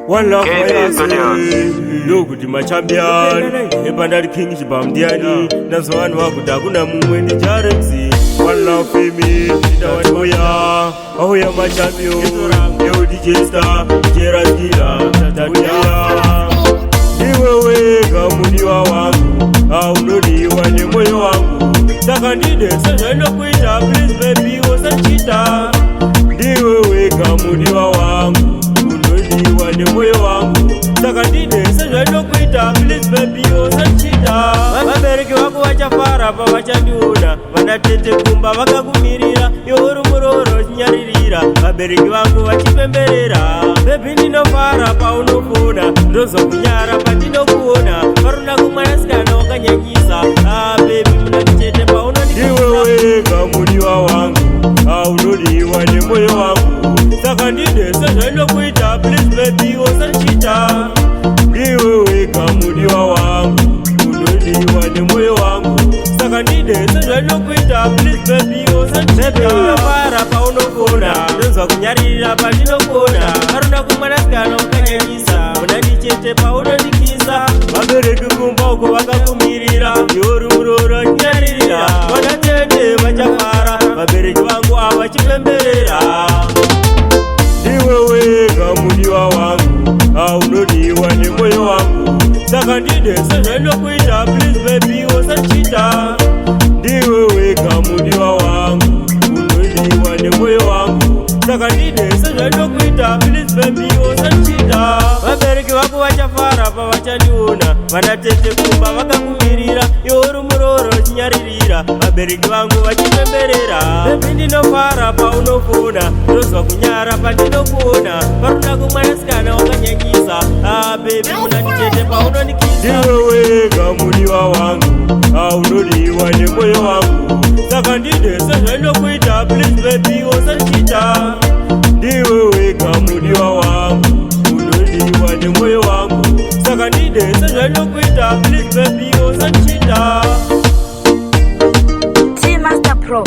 One love KB for Studios. Ndokuti machampion epandari king chibamdiani nazo vanhu vakuti hakuna mumwe ndiJarex. One love for me, ndauya auya machampion eudj star jeraskila tatuya. Ndiwe wega mudiwa wangu, aunodiwa nemwoyo wangu, saka ndide sezvainokuita. Please baby, usachita. Ndiwe wega mudiwa wangu, unodiwa nemwoyo wangu, saka ndide sezvainokuita. Please baby, usachita. Vabereki vako vachafara pavachandiona, vanatete kumba vakakumirira. Iwe uri murooro chinyaririra, vabereki vangu vachipemberera. Baby, ndinofara paunofona, ndozwa kunyara pandinokuona. Parunako mwanasikana wakanyanyisa. Ah baby, munandichete paunondiwe wega mudiwa wangu, aunodiwa nemwoyo wangu, saka ndide sezvainokuita. Please baby, usachita. Ndiwe wega mudiwa wangu, unodiwa nemwoyo wangu, saka ndide sezvainokuita. Please baby, usachita. Paunofona ndonzwa kunyaririra pandinokuona. Parunako mwanasikana wakanyanyisa, unandichete paunondikisa. Vabereki kumba uko vakakumirira, iwe uri murooro chinyaririra, vanatete vachafara, vabereki vangu ava chipemberera. Ndiwe wega mudiwa wangu, aunodiwa nemwoyo wangu, saka ndide sezvainokuita. Please baby, usachita. Ndiwe wega mudiwa wangu, unodiwa nemwoyo wangu, saka ndide sezvainokuita. Please baby, usachita. Vabereki vako vachafara pavachandiona, vanatete kumba vakakumirira. Iwe uri murooro chinyaririra, vabereki vangu vachipemberera. Baby, ndinofara paunofona, ndozwa kunyara pandinokuona. Parunako mwanasikana wakanyanyisa. Ah baby, munandichete paunondikisa. Ndiwe wega mudiwa wangu, aunodiwa nemwoyo wangu, saka ndide sezvainokuita. Please baby, usachita. Ndiwe wega mudiwa wangu, unodiwa nemwoyo wangu, saka ndide sezvainokuita. Please baby, usachita. T Master Pro.